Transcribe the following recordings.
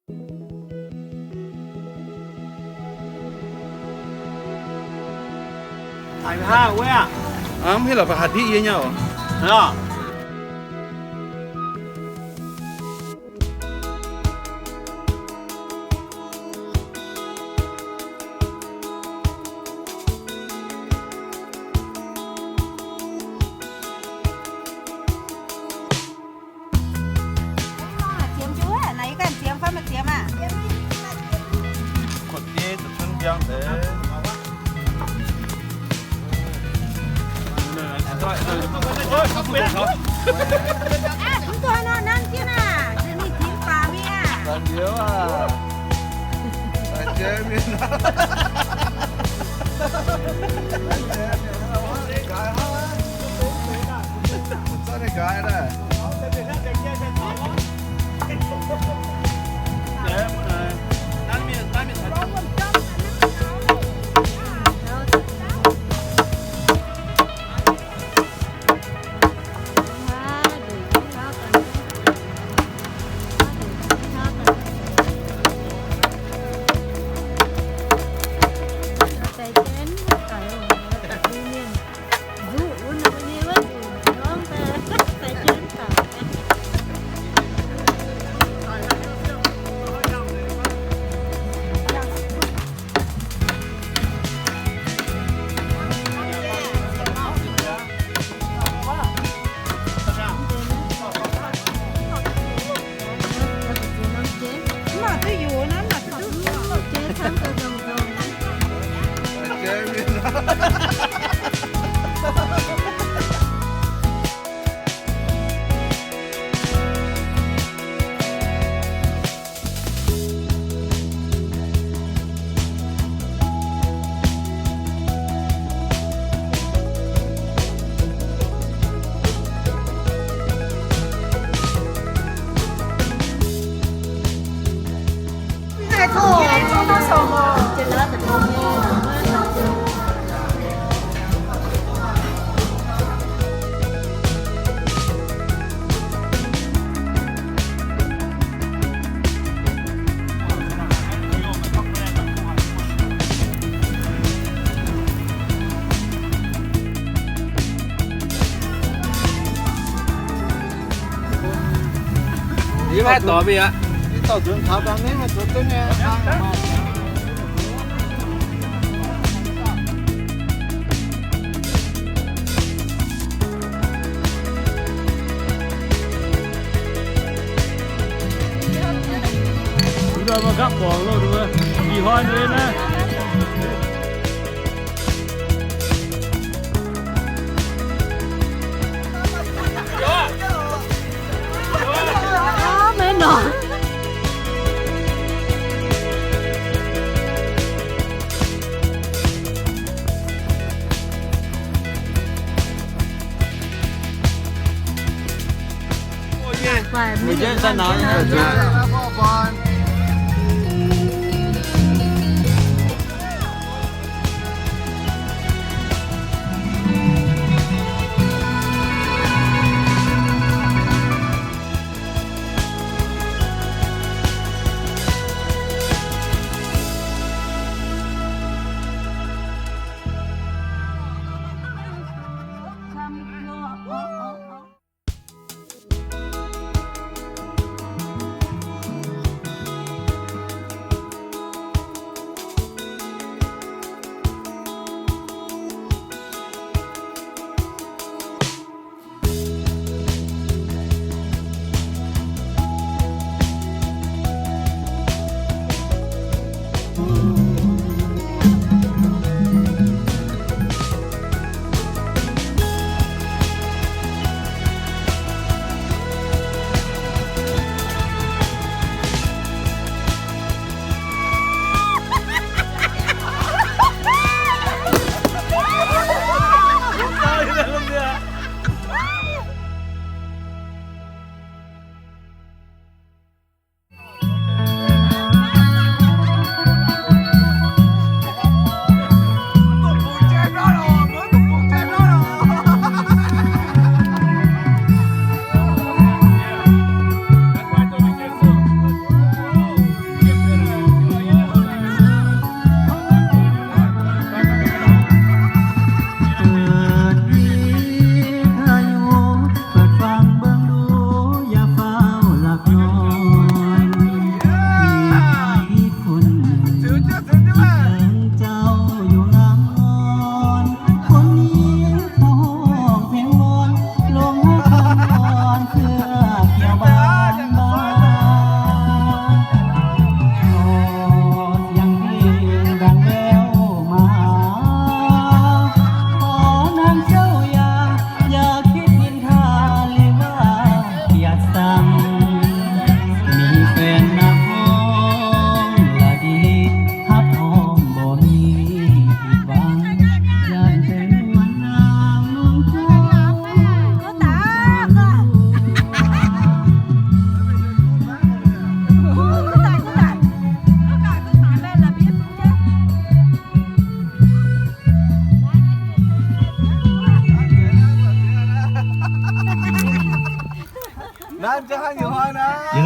Mv hiuv lorqc, baac hatc diqv yie nyei oc. Ziemx njuov, naaic yie ganh ziemx fai maaih ziemx aah? Kuotv deix zuqc cun njang deix. Mv duqv nor nanv jienv aah, ninh ziemx baac mingh aah. Daaih njoux aah. Daaih jaiv mienh. Zorqv ninh nqaaix daaih. Yie maiv dorh mingh aqv. Yie dorh nzuonx taux dangh neiv maiv zuqc duqv nyei. Mbuo mbuo nqaapv borngz loh, mbuo ih hnoi mbuo naaiv.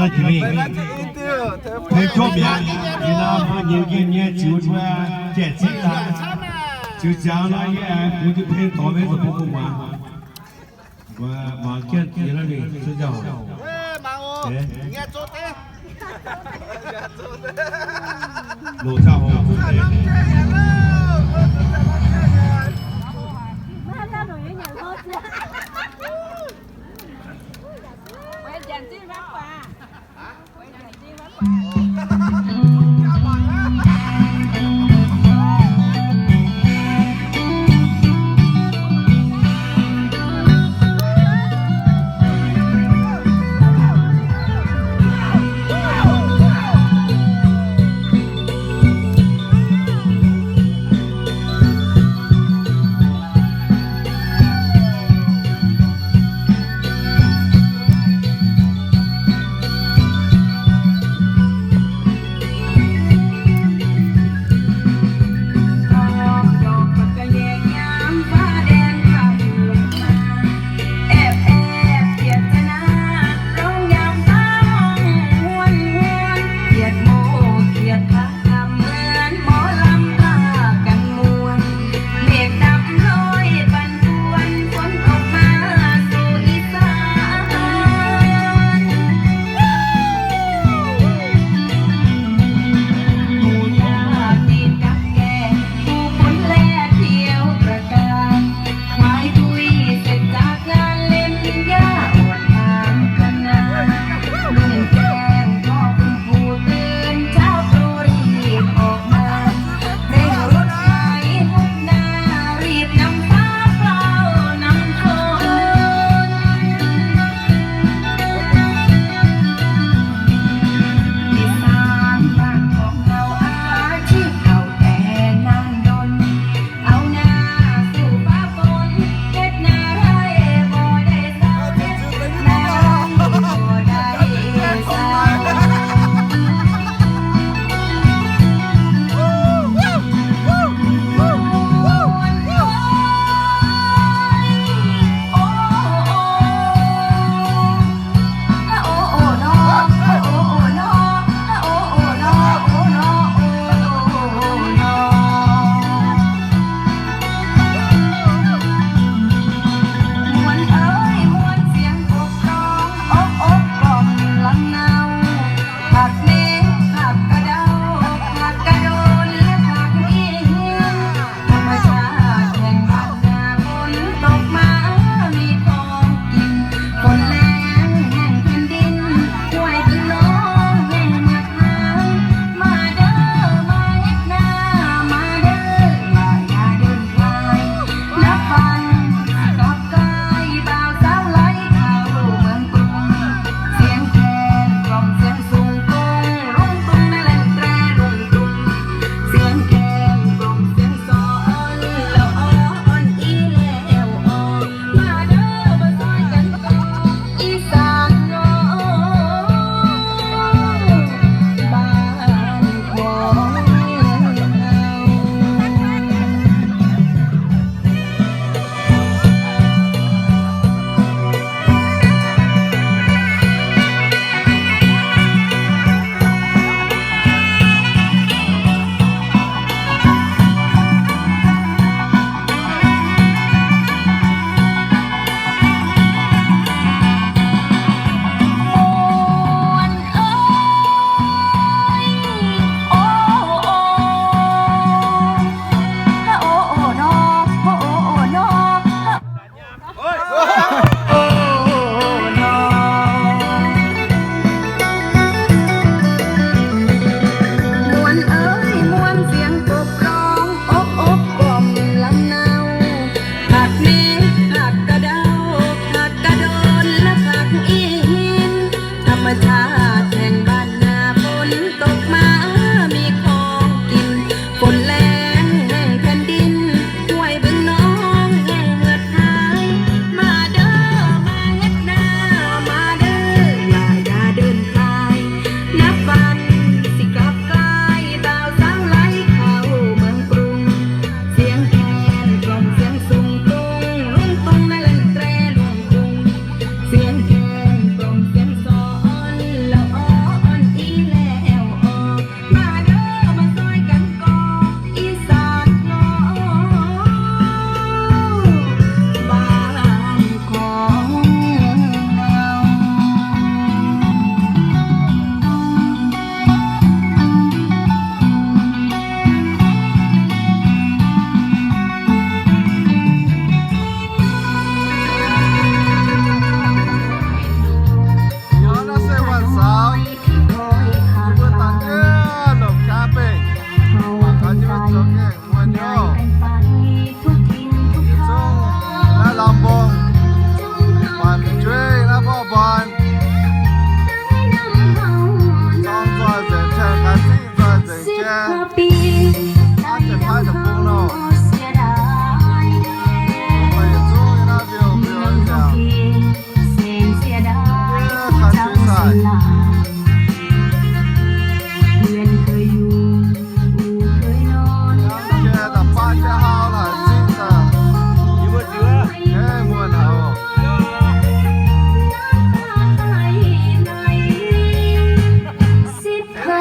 Naaiv jiex mingh, tengx jomv mi'aqv. Ih hnoi mbuo nyiemc nqemh nyei ziux mbuo jaeqv zingv daaih. Ziux ziangx nor yie aengx bungx jienv peng dorh maiv zuqc bun mbuo muangx. Mbuo muangx jienv yie naaiv mingh cuotv ziangh hoc. Loz ziangh hoc zuqc deix.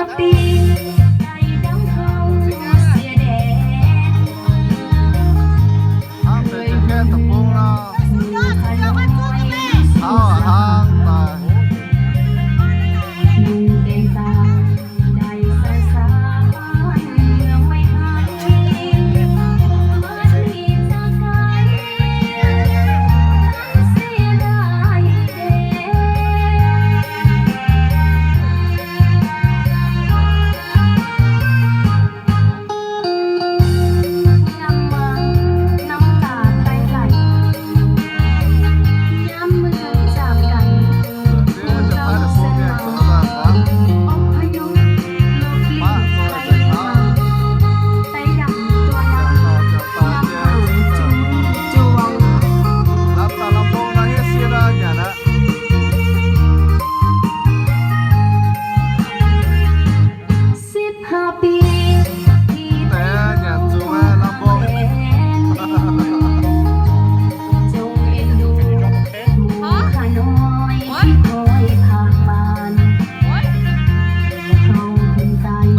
Hnangv deix jiex gaeqv deic-bung nor, auv hnangv daaih.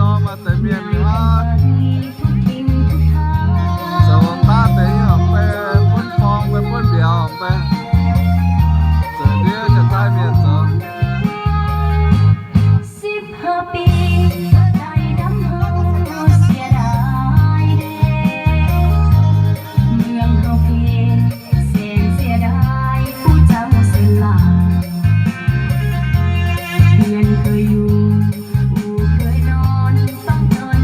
Dorh maaih deix mienh mi'aqv. Zoux daav deix nyei, mv bei buonv forng, mv bei buonv mbiauz, mv bei zoux ndiev jiex daaih mienh zoux. Ninh nor se yuoqv deix oc, mangc gaax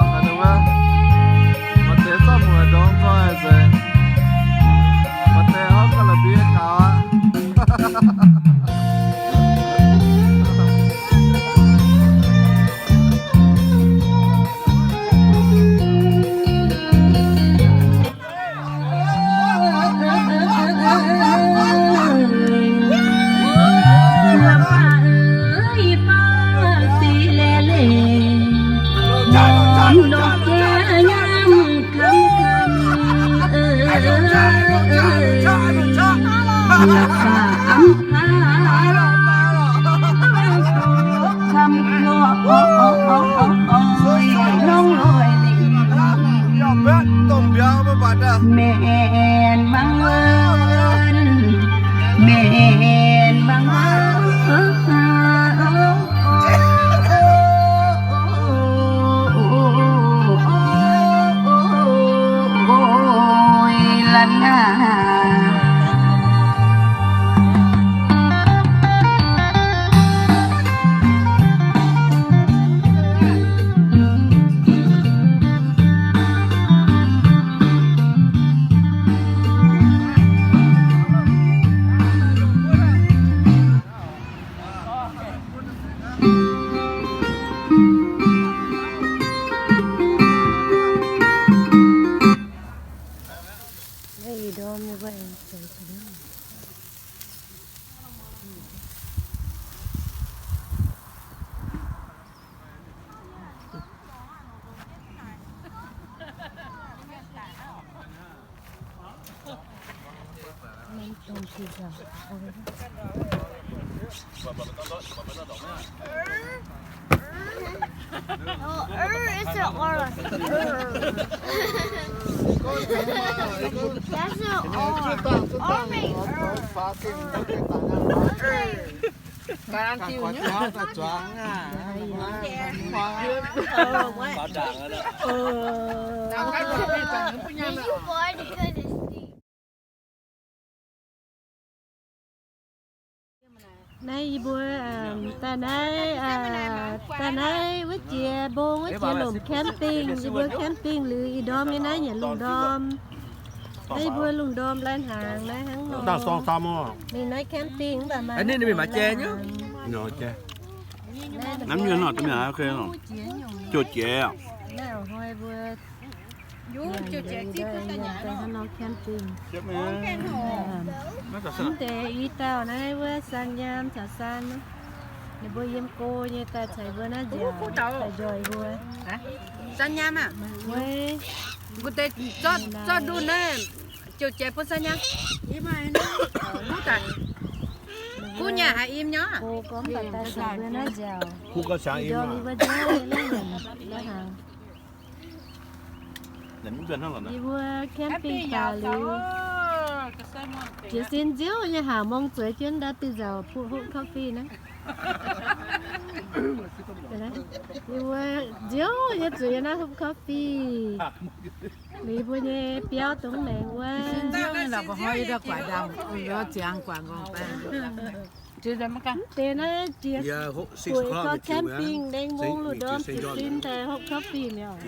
wuov. Maaih deix zorqv mueic ndongx nzoih nzengc. Maaih deix oix gauh la'mbie gaux aqv. Naaiv yie mbuo daaih naaiv, daaih naaiv wuov jiex mbong wuov jiex lomc camping, yie mbuo camping liuz ih ndorm nyei naaiv nyanc lungh ndorm. Naaiv mbuo lungh ndorm lai hnaangx naaiv hnangv nor. Ninh naaiv camping mv baac maaih, ninh mingh maaih jai nyei. Namv nyuonh nor, jouh jiex. Mv deix i dauh naaiv wuov San Nyaam caux San, ninh mbuo yiem go nyei daaih caux mbuo naaiv nziaauc daaih njoih mbuo. San Nyaam aah? Mbuo deix zorqv ndunh naaiv jouh jiex bun San Nyaam. Kuv nyei haiz im nyei. Go gorngv daaih caux mbuo naaiv nziaauc. Kuv gau siang im. Yie mbuo camping daaih liuz, jiez sin nziouv nyei haac mong zueiz jienv ndau dih nzauc hope coffee naaiv. Yie mbuo nziouv nyei zueiz yiem naaiv hope coffee. Liuz mbuo nyei biauv dongh maengx wuov. Mv deix naaiv jiez bueix gau camping, lengh mong lungh ndorm jiez sin daaih hope coffee mi'aqv.